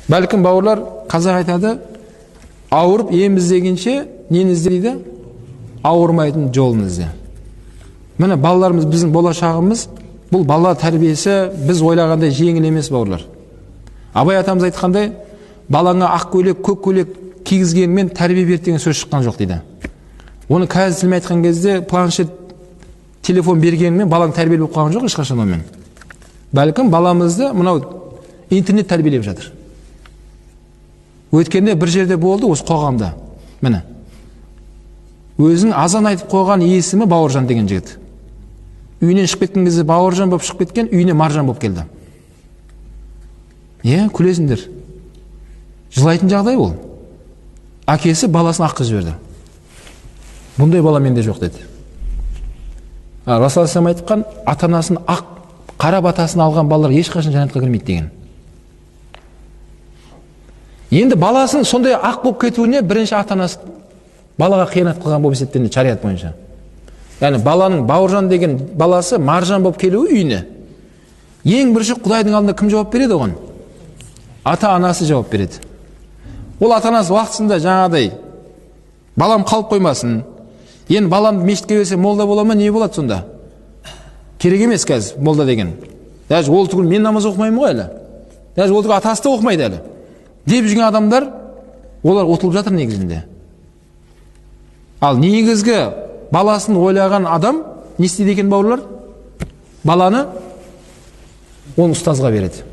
Бәлкім, бауырлар, қазақ айтады, ауырып ем іздегенше нені ізде дейді? Ауырмайтын жолын ізде. Міне, балаларымыз, біздің болашағымыз. Бұл бала тәрбиесі біз ойлағандай жеңіл емес, бауырлар. Абай атамыз айтқандай, балаңа ақ көйлек, көк көйлек кигізгенмен тәрбие берді деген сөз шыққан жоқ дейді. Оны қазір тілмен айтқан кезде, планшет, телефон бергенмен балаң тәрбиелі болып қалған жоқ ешқашан онымен. Бәлкім, баламызды мынау интернет тәрбиелеп жатыр. Өткенде бір жерде болды осы қоғамда, міне, өзінің азан айтып қойған есімі Бауыржан деген жігіт үйінен шығып кеткен кезде Бауыржан болып шығып кеткен, үйіне Маржан болып келді. Иә, күлесіңдер, жылайтын жағдай ол. Әкесі баласын аққа жіберді. Бұндай бала менде жоқ деді. А Расул айтқан, ата анасын ақ қара батасын алған балалар ешқашан жәннатқа кірмейді деген. Енді баласының сондай ақ болып кетуіне бірінші ата анасы балаға қиянат қылған болып есептелінеді шариғат бойынша. Яғни баланың Бауыржан деген баласы Маржан болып келуі үйіне, ең бірінші Құдайдың алдында кім жауап береді оған? Ата анасы жауап береді. Ол ата анасы уақытысында жаңағыдай балам қалып қоймасын, енді баламды мешітке берсе, молда бола ма, не болады сонда, керек емес қазір молда деген, даже ол түгіл мен намаз оқымаймын ғой әлі, даже ол түгіл атасы да оқымайды әлі деп жүрген адамдар, олар ұтылып жатыр негізінде. Ал негізгі баласын ойлаған адам не істейді екен, бауырлар? Баланы оны ұстазға береді.